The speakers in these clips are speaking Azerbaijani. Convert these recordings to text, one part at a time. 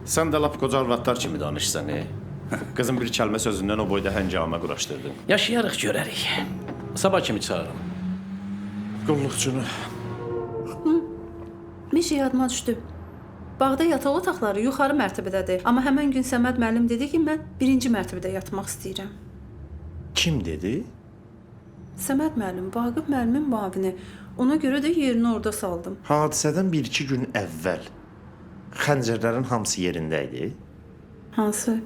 Sən də lap qoca arvadlar kimi danışsan, e? Qızın bir kəlmə sözündən o boyda həngamə quraşdırdın. Yaşayarıq görərik. Sabah kimi çağırım? Qulluqçunu. Bir şey yadıma düşdü. Bağda yataq otaqları yuxarı mərtəbədədir. Amma həmən gün Səməd müəllim dedi ki, mən birinci mərtəbədə yatmaq istəyirəm. Kim dedi? Səməd müəllim, Vaqif müəllimin müavini. Ona görə də yerini orada saldım. Hadisədən bir-iki gün əvvəl xəncərlərin hamısı yerində idi. Hansı?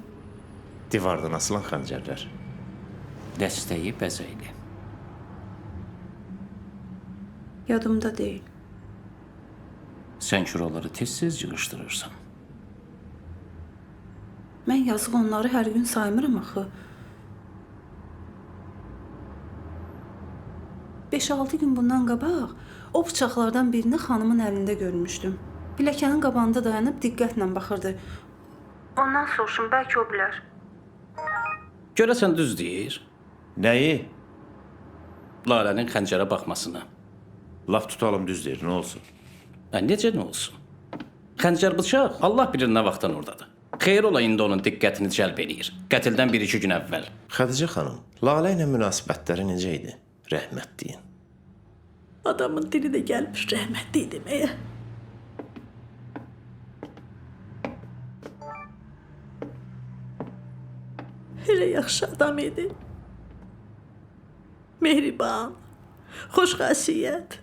Divardan asılan xəncərlər. Dəstəyi bəzəkli. Yadımda deyil. Sən kürələri tez-tez yığışdırırsan. Mən yazıq onları hər gün saymıram axı. 5-6 gün bundan qabaq o bıçaqlardan birini xanımın əlində görmüşdüm. Pilləkənin qabağında dayanıb diqqətlə baxırdı. Ondan soruşum, bəlkə o bilər. Görəsən düz deyir? Nəyi? Lalənin xəncərə baxmasını. Laf tutalım düz deyir, nə olsun? Hə, necə nə olsun? Xəncər bıçaq Allah bilir nə vaxtdan ordadır. Xeyir ola indi onun diqqətini cəlb eləyir. Qətldən bir-iki gün əvvəl. Xədicə xanım, Lalə ilə münasibətləri necə idi? Rəhmət deyin. Adamın dili də gəlmiş rəhmətli deməyə. Elə yaxşı adam idi. Mehriban, xoş xasiyyət.